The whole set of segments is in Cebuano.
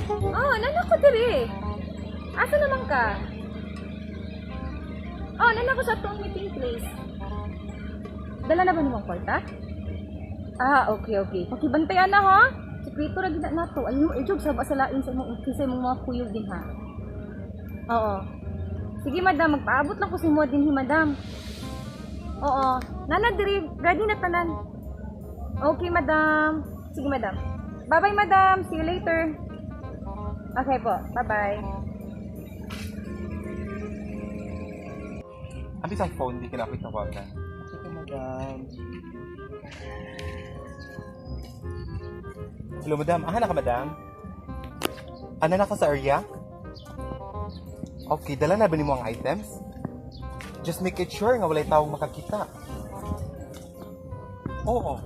Oh, nana ko diri. Asa naman ka? Oh, nana ko sa atong meeting place. Dala na ba nimong kwarta? Ah, okay, okay. Pakibantayan na ha. Sekreto ra gid na nato. Ayo, ijog saba sa lain sa imong sa imong mga kuyog din ha. Oo. Sige, madam, magpaabot lang ko sa imo dinhi, madam. Oo. Nana diri, ready na tanan. Okay, madam. Sige, madam. Bye-bye, madam. See you later. Okay po. Bye-bye. Ano sa phone, di ka na tawagan. Sige, madam. Hello, madam. Aha na ka, madam? Ana na ka sa area? Okay, dala na ba nimo ang items? Just make it sure nga walay tawong makakita. Oo.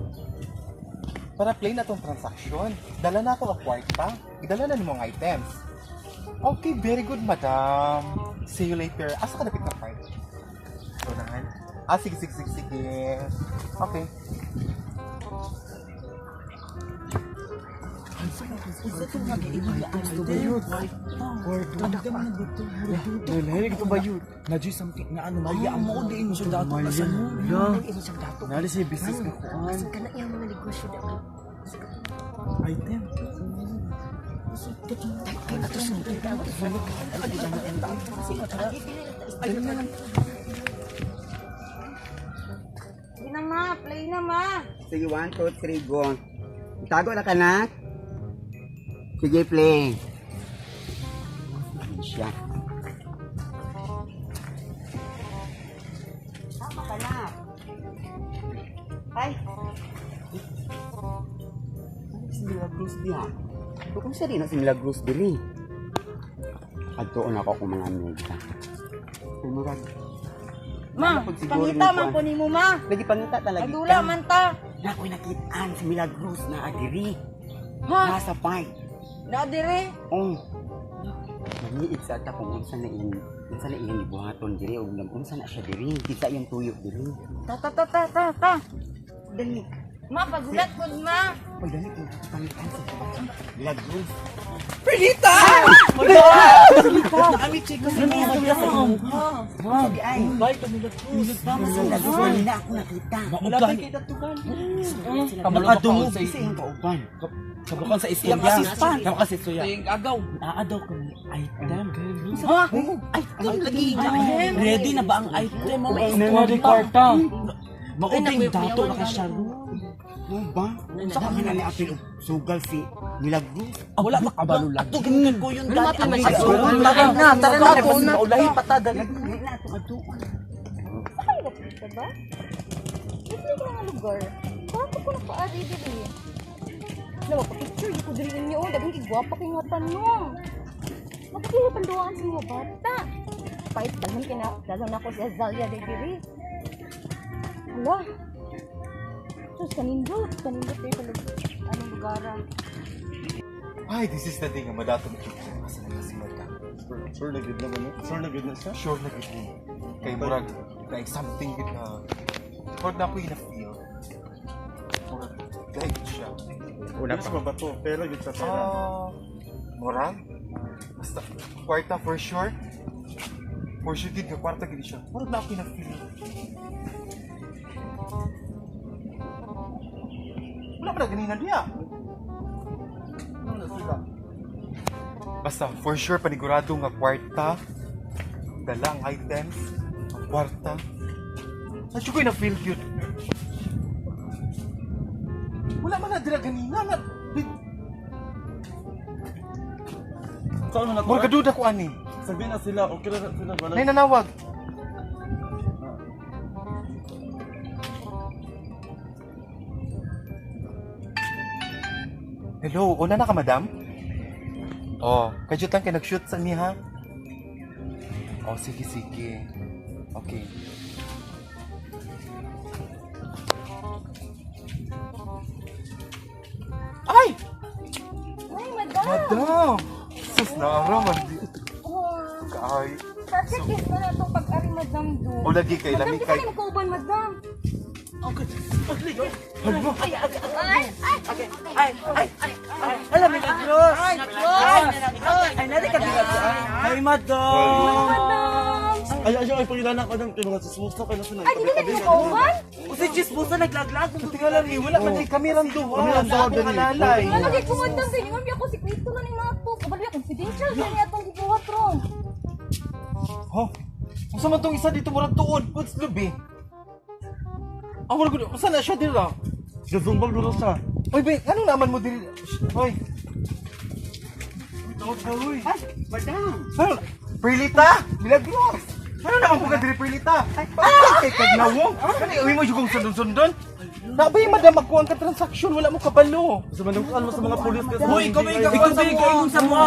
Para plain na tong transaction. Dala na ako ang kwarta. Idala na nimo ang items. Okay, very good, madam. See you later. Asa ka dapit na part? Unahan? Ah, sige, sige, sige, sige. Okay. Nadyo something nga ano, Maria, ang mo din siya dato kasi mo. Nali siya business ka kuan. Kana iyang mga negosyo na. Item. Sige na ma, play na ma. Sige, 1, 2, 3, go. Tago na ka na. Sige, play. Siya. Tama ka na. Ay. Ano si Milagros diha? Kung sa rin na si Milagros diri. Adtoon ako kung mga amiga. Ay, murag. Ma, Siguro pangita ni man Juan. ko nimo ma. Lagi pangita talaga. Nagdula man ta. Na ako'y nakitaan si Milagros na adiri. Ha? Nasa park. Na dire. Oh. Nangiit sa ata kung unsa na iyang gibuhaton diri ug nag unsa na siya diri. Kinsa iyang tuyo diri. Ta ta ta ta ta ta. Dali. Ma, pagulat ko ma. Oy, dali kay pangitan sa Milagros. Naami check kasi madam. Sabi ay. Bye ka Milagros. Milagros na ako nakita. Maugan. Nakadungog Sa iyang kauban. Kabukan sa istorya. Kabukan sa istorya. Agaw. Naa daw kami item. Ha? Item lagi. Ready na ba ang item? Mama, Squad kwarta. Mauding dato na kay Sharon. Mo ba? Unsa ka man ni apil og sugal si Milagros? Wala makabalo lang. Ato ganyan ko yun dati. Ang Tara na, tara na. Maulahi pa ta dali. Dali na ato adtuon. Saan kayo ba? Ba? Dili ka nga lugar. Bakit ko nakaari diri? Alam mo, pa-picture di ko diri ninyo. Oh, daghang kay gwapa kay nga tanong. Magkakaya panduaan sa mga bata. Pait, dalhan kina, dalhan ako si Azalea de diri. Hala. Sus, kanindot. Kanindot kayo sa anong lugara. Ay, this is the day nga madato mo kita. Asa na kasi madam. Sure na gid na ba no? Sure na gid na siya? Sure na gid ni. Kay murag, like something gid na murag na ako yung na-feel. Murag, like siya. Una pa. ba to? Pera gid sa pera. Ah, murag? Basta, kwarta for sure. For sure gid nga kwarta gid siya. Murag na ako yung na-feel. Wala pa na ganina diya. Ano na sila? Basta, for sure, panigurado nga kwarta, dala ang items, ang kwarta. Sa ko na feel cute. Wala man na dira ganina na. Saan na Mura kaduda ko ani. Sabi na sila, okay na sila. Wala. Nay nanawag. Hello, una na ka, madam? Oh, kadyot lang kay nag-shoot sa mi ha. Oh, sige, sige. Okay. Ay! Ay, madam! Madam! Sus, naaraman. Oh, Ay. perfect yes na na itong pag-ari, madam, do. O lagi kay Madam, lami di kay. ka na magkauban, madam. Hala. Ay, ay! Ay, ay, ay. Alam Milagros. Ay, Hi, madam! Madam! Ay, ay, ay, pangilala ko ng mga chismosa kayo na sila. Ay, dili na mo kauban? O si Chismosa naglaglag. Tingala ni, wala man kay kami randuha. Kami randuha, Sa akong dali. alalay. Ano kay ko, madam? Kay ingon biya ko sikreto na ning mga to. Kabalo ya confidential kay niya atong gibuhat ron. Ho? Unsa man tong isa dito murag tuod? What's lubi? Ang murag unsa na siya dira? Gazumbag dulo siya. Oy, be, anong naman mo diri? Shh, oy. Tawag ka, uy. Ay, madam! Ano? Perlita! Milagros! Ano naman po ka diri, Perlita? Ay, kay kagnawong. Kani uwi mo jugong sundon-sundon. Nabay madam ako ang ka-transaction, wala mo kabalo. Sa mga ano sa mga pulis kasi. Uy, ikaw may ikaw sa mga sa mga.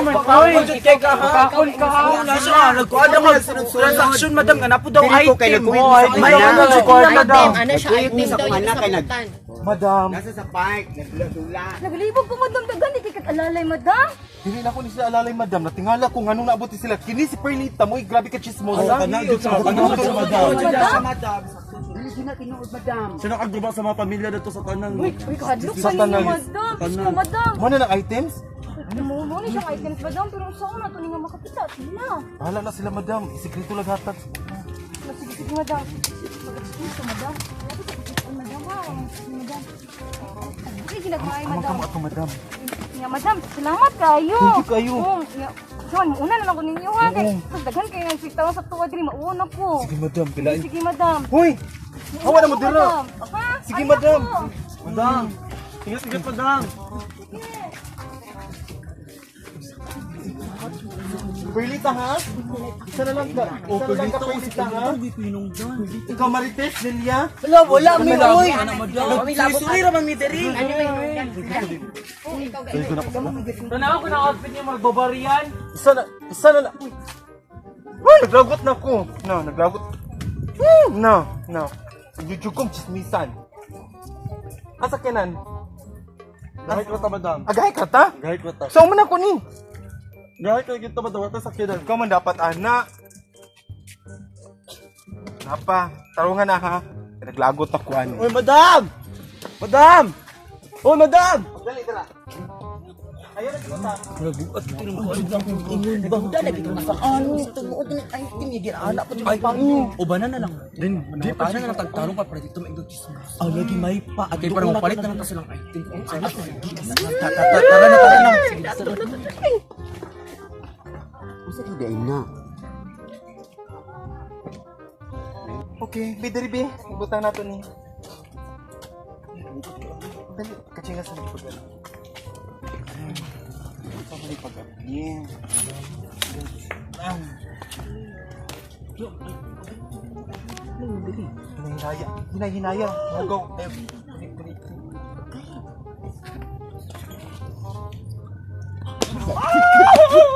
Madam! Uy, kay ka ha. Kakon ka ha. Wala siya. Nagkuha na mag transaction, madam. Nga napo daw Dili ko kay item. nagkuwit Oh, sa may anak. ano si madam. Ano siya, Nagkuwit item sa daw kung yung anak kay nag... sabutan. Madam, Nasa sa park, nagdula-dula. Naglibog ko, madam. Daghan di kay kag-alalay, madam. dili na ako ni sila alalay madam. Natingala ko nganong naabot ni sila. Kini si Perlita mo, grabe ka chismosa. Oh, kanang jud sa kanang jud sa madam. Madam. Dili gina tinuod, madam. Siya nakaguba sa mga pamilya dito sa tanan. Uy, uy, kahadlok Sa pa ninyo, tanan. madam. Diyos ko, madam. Mo na ng items? Mo ni siyang items, madam. Pero sa una to ni nga makakita. Sige na. Bahala na sila madam. Isikreto lang hatag. Sige, sige, madam. Mag-excuse ko, madam. Madam, ha? Madam. Ay, ginagmay, Amang madam. kamo ato madam. Nga, madam, salamat kayo. Thank you kayo. Oo, nga. John, una na lang ko ninyo ha. Kay, Oo. tas daghan kayo ng siktawan sa tuwa diri, mauna ko. Sige madam, pilain. Sige, madam. Hoy! Hawa na mo dira. Madam. Ha? Sige, Ay, madam. ako. Madam. Ingat, ingat, madam. Perlita ha? Isa na lang ka. Isa na lang ka Perlita ha? Ikaw Marites, Lilia? Wala, wala mi oy. Nagsulisuli ra man mi diri. Tanaw ko na outfit niya magbabarian. Isa na lang. Uy, naglagot na ako. No, naglagot. No, no. YouTube kong chismisan. Asa kenan? Gahit ko ta, madam. Agahe ka ta? Gahit ko ta. So, man ako ni. Gahit ko kita, madam. Wala sa kinan. Ikaw man dapat, ana. Napa, tarungan na ha. Naglagot ako ano. Uy, madam! Madam! Uy, madam! Dali, dala. Ayun na kita. Ano tunuod ng item niya ginaana pa jud Ubanan na lang. Di pa na lang tagtarong pa para dito maigog chismis. Ah, lagi may pa. At para mapalit na lang ta silang item. Tara na, tara na. Sige, tara. Unsa di day na? Okay, bidiri bi. Ibutang nato ni. Dali, kachinga sa pag ano. Sa mali pag ano. Yeah. Hinahinaya. Hinahinaya. Go. Eh, kunik, kunik.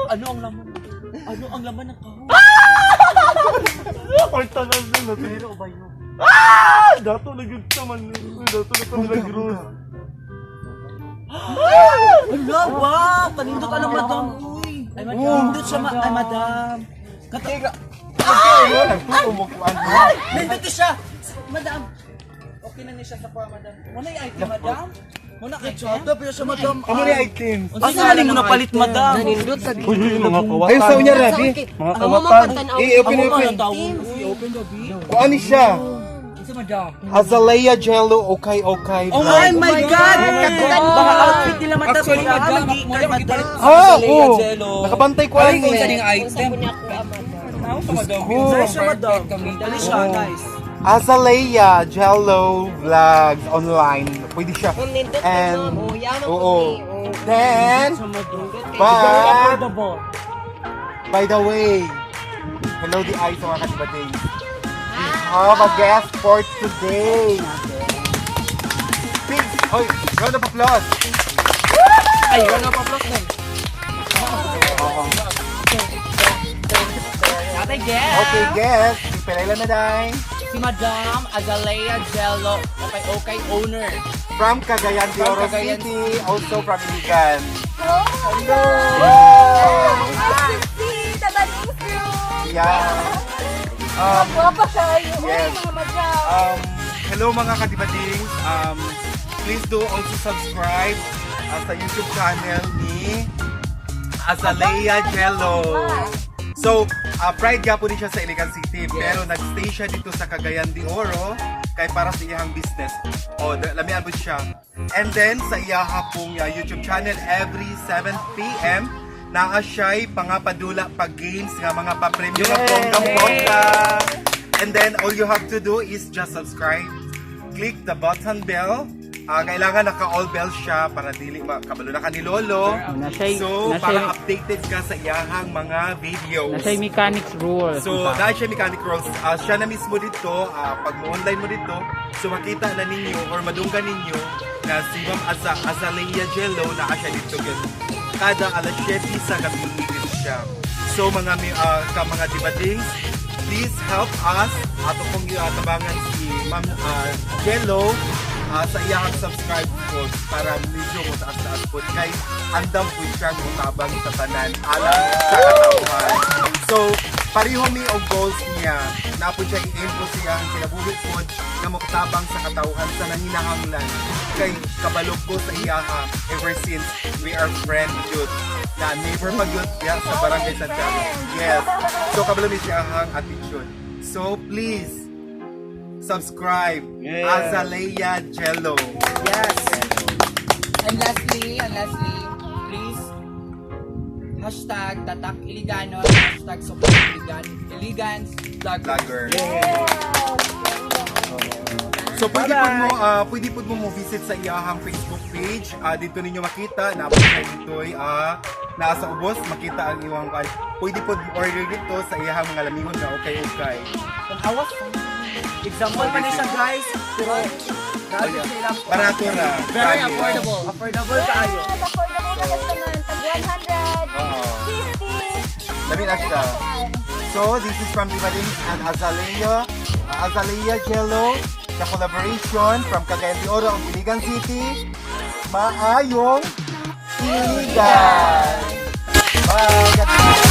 Ano ang laman? Ano ang laman ng kahon? Kwarta na sila. Pero ba yun? Ah! Dato na yun man. Dato na kami nag-rose. Ala, wow! Kanindot alam, madam. Uy! Ay, madam. Nindot siya, ma ay, madam. Teka. Okay, yun. Nagtuo mo kuan. Nindot siya! Madam! Okay na niya siya sa kuha, madam. Muna yung item, madam. Muna kay Chata, pero siya, madam. Amo ni items. Asa na mo napalit, madam? Nanindot ka. Uy, uy, mga kawatan. Ayun sa unya rabi. Mga Amo man kawatan. pagtan-aw. Eh, open, open. Open gabi. Kuan ni siya. Isa, madam. Azalea Jello Okay Okay. Oh my God! Baka outfit nila, madam. Actually, madam, madam. Ah, oo. Nakabantay ko Ay, ani. kung sa ding item. Ko. Nice siya, madam. Dali siya, guys. Azalea Jello Vlogs online. Pwede siya. Nindot And, ma'am. Oh, yaman po oo. ni. Oh. Then, but, by the way, hello the eyes mga kasbading. We have a guest for today. Big, oy, round of applause. Ay, wala pa plus na. Ate guest. Okay, guest. Pilayla na day. Si Madam Azalea Jello, okay, okay owner. From Cagayan de From Oro Cagayan. City, also from Iligan. Hello! Nice to see the Bading crew! Yeah. Guwapa kayo. Uy, Yes. mga madam. Hello mga kadibadings. Please do also subscribe sa YouTube channel ni Azalea Jello. So, pride gyapon ni siya sa Iligan City, pero nagstay siya dito sa Cagayan de Oro kay para sa iyang business. O, lamian po siya. And then, sa iyaha pong YouTube channel, every 7 p.m., naa siya'y pangapadula pa games nga mga pa-premyo nga bonggang-bongga. And then, all you have to do is just subscribe, click the button bell. Kailangan naka-all bell siya para dili makabalo na ka ni Lolo. So, para updated ka sa iyahang mga videos. Nasa mechanics rules. So, dahil siya mechanic roles, siya na mismo dito, pag mo-online mo dito, so makita na ninyo or madunggan ninyo na si Ma'am Azalea Jello na siya dito. Gyud. Kada alas 7 sa gabi gyud siya. So, ka mga dibadings, please help us ato kong tabangan si Ma'am Jello sa iyang subscribe po para medyo mo taas-taas po kay andam po siya mutabang sa tanan alang sa katawhan. So, pareho mi og goals niya. Na po siya i-aim po siya ang kinabuhi po nga motabang sa katawhan sa nanginahanglan. Kay kabalog ko sa iyaha ever since we are friend jud. Na neighbor pa gyud diha sa Barangay Santiago. Yes. So kabalo mi siya ang attitude. So please subscribe Azalea Jello. Yes. And lastly, please, #TatakIliganon, #SupportIligan, Iligans, Vlogger. Vlogger. So pwede po mo mo visit sa iyahang Facebook page. Dito ninyo makita na po siya dito'y nasa ubos makita ang iwang kan. Pwede po order dito sa iyahang mga lamihon na okay-okay. Awas. Example pa ni siya, guys. Pero grabe sa ilang Barato ra. Very Promise. affordable. Affordable kaayo. Yes, affordable na tanan. Tag 100, Oo. 50. Lamin na siya. So, this is from Divadings and Azalea Jello, the collaboration from Cagayan de Oro, ang Iligan City. Maayong Iligan! Bye! God bless.